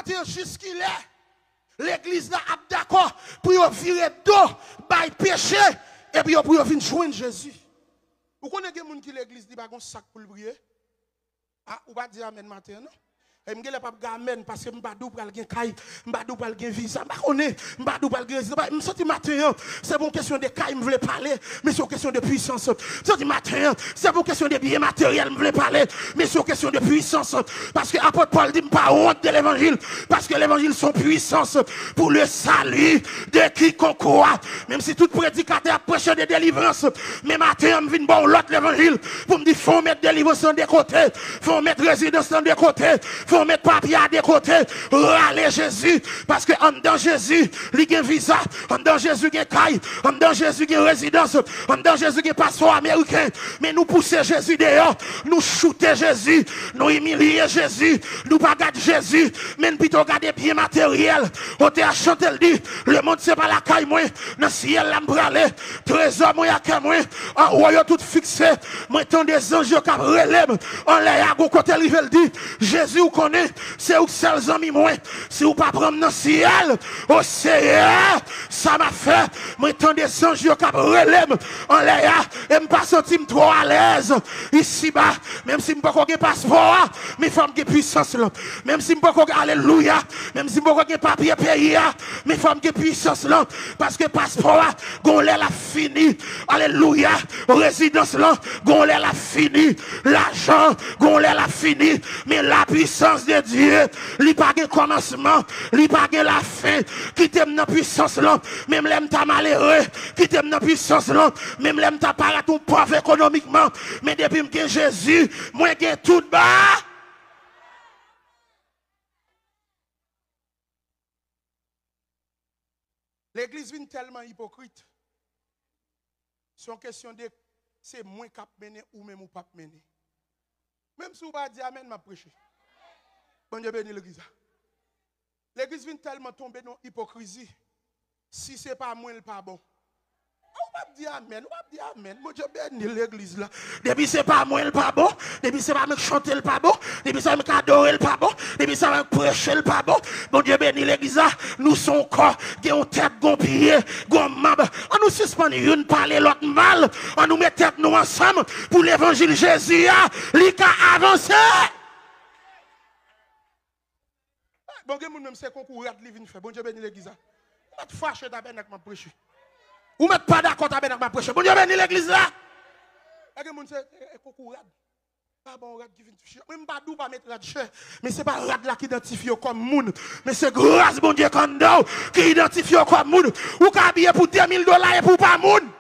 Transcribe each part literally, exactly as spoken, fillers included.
Maten an, jiskilè legliz la ap dakò pou yo vire do bay peche, epi yo pou yo vin jwenn Jezi? Ou konnen gen moun ki legliz li pa gon sak pou l priye? A, ou pa di amèn maten an, non. E m genlè p ap gen amèn paske m pa di w pral gen kay, m pa di w pral gen viza, m pa konnen, m pa di w pral gen rezidans. M santi maten an, se pa yon kesyon de kay m vle pale, men se yon kesyon de pwisans. M santi maten an, se pa yon kesyon de byen materyèl m vle pale, men se yon kesyon de pwisans. Paske apot Pòl di, "M pa wont de levanjil, paske levanjil se yon pwisans pou le sali de kikonk kwa." Menm si tout predikatè ap preche de delivrans, men maten an, m vin ba w lòt levanjil pou m di, fò w met delivrans lan de kote, fò w met rezidans lan de kote, fò w met papye a de kote, rale Jezi, paske anndan Jezi, li gen viza, anndan Jezi gen kay, anndan Jezi gen rezidans, anndan Jezi gen paspò ameriken, men nou pouse Jezi deyò, nou choute Jezi, nou imilye Jezi, nou pa gad Jezi, men n pito gade byen materyèl. Otè a chante l di, "Lemonn se pa lakay mwen, nan syèl la m prale, trezò mwen ak kè mwen, anwo yo tout fikse, mwen tande zanj yo k ap rele m, anlè a gon kote l rive l di, Jezi ou konnen, se ou k sèl zanmi mwen, si ou pa pran m nan syèl, o Seyè, sa m ap fè?" Mwen tande zanj yo k ap rele m anlè a, e m pa santi m twò alèz isiba. Menm si m poko gen paspò a, men fò m gen pwisans lan. Menm si m poko gen, alelouya, menm si m poko gen papye peyi a, men fò m gen pwisans lan. Paske paspò a, gon lè l ap fini. Alelouya. Rezidans lan, gon lè l ap fini. Lajan, gon lè l ap fini. Men la puissance de Dieu, li pa gen kòmansman, li pa gen lafen. Kite m nan pwisans lan. Menm lè m ta malere, kite m nan pwisans lan. Menm lè m ta parèt yon pòv ekonomikman, men depi m gen Jezi, mwen gen tout ba. Legliz vin tèlman ipokrit. Se yon kesyon de, se mwen k ap mennen, ou menm ou p ap mennen. Menm si w pa di amèn, m ap preche. Bondye beni legliz la. Legliz vin tèlman tonbe nan ipokrizi. Si se pa mwen, l pa bon. A, ou p ap di amèn, ou p ap di amèn. Bondye beni legliz la. Depi se pa mwen, l pa bon. Depi se pa mwen k chante, l pa bon. Depi se pa mwen k adore, l pa bon. Depi se pa mwen k preche, l pa bon. Bondye beni legliz la. Nou se yon kò. Gen yon tèt, gen yon pye, gen yon manb. An nou sispann youn pale lòt mal. An nou met tèt nou ansanm pou levanjil Jezi a, li ka avanse. Bon, gen moun menm se konkou rad li vin fè. Bondye beni legliz la. Ou mèt fache, tabènak, m ap preche. Ou mèt pa dakò, tabènak, m ap preche. Bondye beni legliz la. E gen moun se, e, e konkou rad. Pa bon rad ki vin touche. Mwen, m pa di w pa met rad chè, men se pa rad la ki idantifye w kòm moun. Men se gras Bondye k anndan w ki idantifye w kòm moun. Ou ka abiye pou de mil dola epi w pa moun.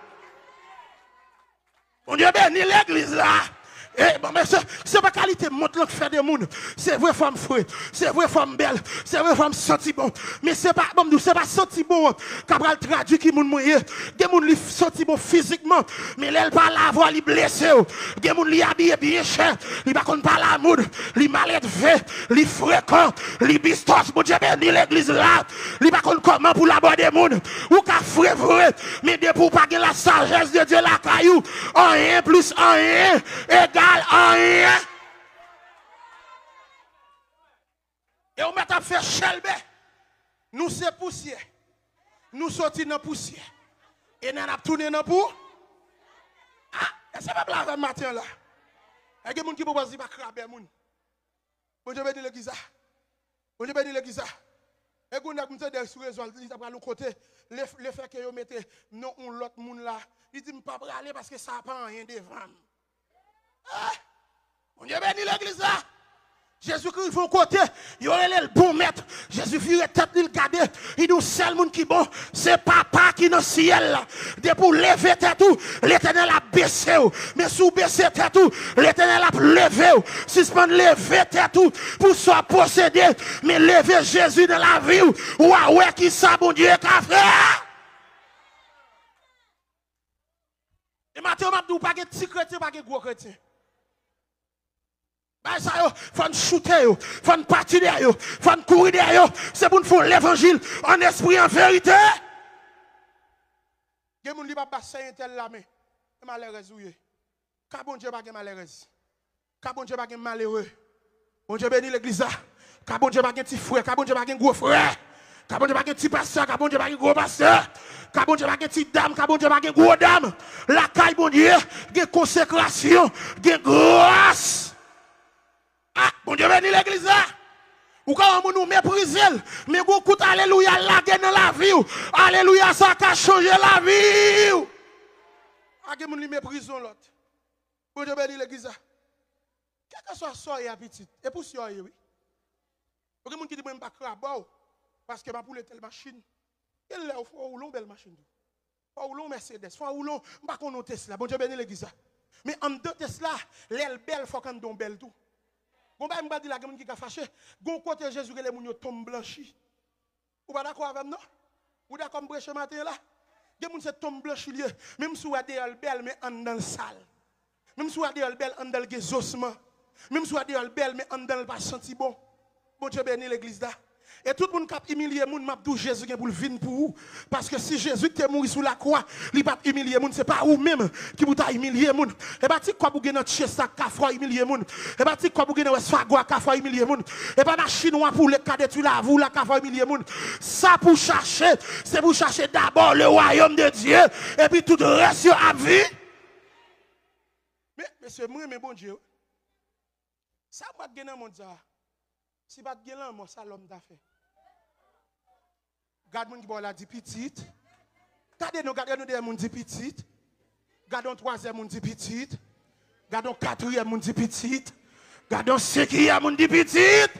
Bondye beni legliz la. E, bon, men se, se pa kalite mont lan k fè de moun. Se vre fò m fre, se vre fò m bèl, se vre fò m santi bon. Men se pa, ban m di w, se pa santi bon an k ap pral tradui ki moun mwen ye. Gen moun li santi bon fizikman, men lè l pale avè w, li blese w. Gen moun li abiye byen chè, li pa konn pale a moun, li maledve, li frekan, li bistòch. Bondye beni legliz la. Li pa konn kòman pou l abòde moun. Ou ka fre vre, men depi w pa gen la sagesse de Dieu lakay ou, anyen plis anyen egal anyen. E ou mèt ap fè chèlbè. Nou se pousyè. Nou soti nan pousyè. E n ap tounen nan pou. A, èske pèp la avè m maten an la? E gen moun ki pwopòz li pa krabe moun. Bondye beni legliz la. Bondye beni legliz la. E gen yon nèg m tande sou rezo a, li t ap pral yon kote. Le, lefètke yo mete non yon lòt moun la, li di, "M pa prale paske sa pa anyen devan m." Ah! Bondye beni legliz la. Jezikri rive yon kote, yo rele l bon mèt. Jezi vire tèt li, l gade, li di, "Yon sèl moun ki bon, se Papa ki nan syèl la." Depi w leve tèt ou, Letènèl ap bese w. Men si w bese tèt ou, Letènèl ap leve w. Sispann leve tèt ou pou sa w posede, men leve Jezi nan lavi w. W a wè kisa Bondye ka fè. E maten, m ap di w, pa gen ti kretyen, pa gen gwo kretyen. Bagay sa yo, fò n choute yo, fò n pati dèyè yo, fò n kouri dèyè yo. Se pou n fè yon levanjil an espri, an verite. Gen moun li pa ba sèy entèl la men. E malèrèz ou ye. Ka Bondye pa gen malèrèz. Ka Bondye pa gen malere. Bondye beni legliz la. Ka Bondye pa gen ti frè, ka Bondye pa gen gwo frè. Ka Bondye pa gen ti pastè, ka Bondye pa gen gwo pastè. Ka Bondye pa gen ti dam, ka Bondye pa gen gwo dam. Lakay Bondye, gen konsekrasyon, gen gras. Ah, Bondye beni legliz la. Ou ka wè moun ou meprize l, men gon kout alelouya l lage nan lavi w. Alelouya sa ka chanje lavi w. A gen moun li meprize yon lòt. Bondye beni legliz la. Kèlkeswa sa w ye a pitit, e pou sa w ye wi. Ou gen moun ki di mwen m pa krabò w, paske m ap woule tèl machin. Gen lè ou fò woule yon bèl machin tou. Fò woule yon Mercedes, fò woule yon, m pa konn yon Tesla. Bondye beni legliz la. Men anndan Tesla, lè l bèl, fòk anndan w bèl tou. Gon bagay m pral di la, gen moun ki ka fache. Gon kote Jezi rele moun yo tonm blanchi. Ou pa dakò avè m non? Ou dakò m preche maten an la? Gen moun se tonm blanchi l ye. Menm si w wè deyò l bèl, men anndan l sal. Menm si w wè deyò l bèl, anndan l gen zosman. Menm si w wè deyò l bèl, men anndan l pa santi bon. Bondye beni legliz la. E tout moun k ap imilye moun, m ap di w Jezi gen pou l vin pou ou. Paske si Jezi te mouri sou lakwa, li pa t imilye moun, se pa ou menm ki pou ta imilye moun. E pa ti kòb ou gen nan Chase la k ka fè w imilye moun. E pa ti kòb ou gen nan Wells Fargo a k ka fè w imilye moun. E pa machin w ap woule k ka detwi lavi w la k ka fè w imilye moun. Sa pou w chache, se pou w chache dabò le royaume de Dieu, epi tout rès yo ap vin. Men, mesye, m renmen Bondye wi. Sa m pa t gen nan mond sa a? Si pa t gen lanmò, sa lòm ta fè? Gad moun ki bò w la, di pitit. Gade non, gade non dèyè moun, di pitit. Gade yon twazyèm moun, di pitit. Gade yon katriyèm moun, di pitit. Gade yon senkyèm moun, di pitit.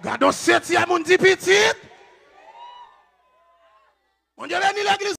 Gade yon setyèm moun, di pitit. Bondye beni legliz.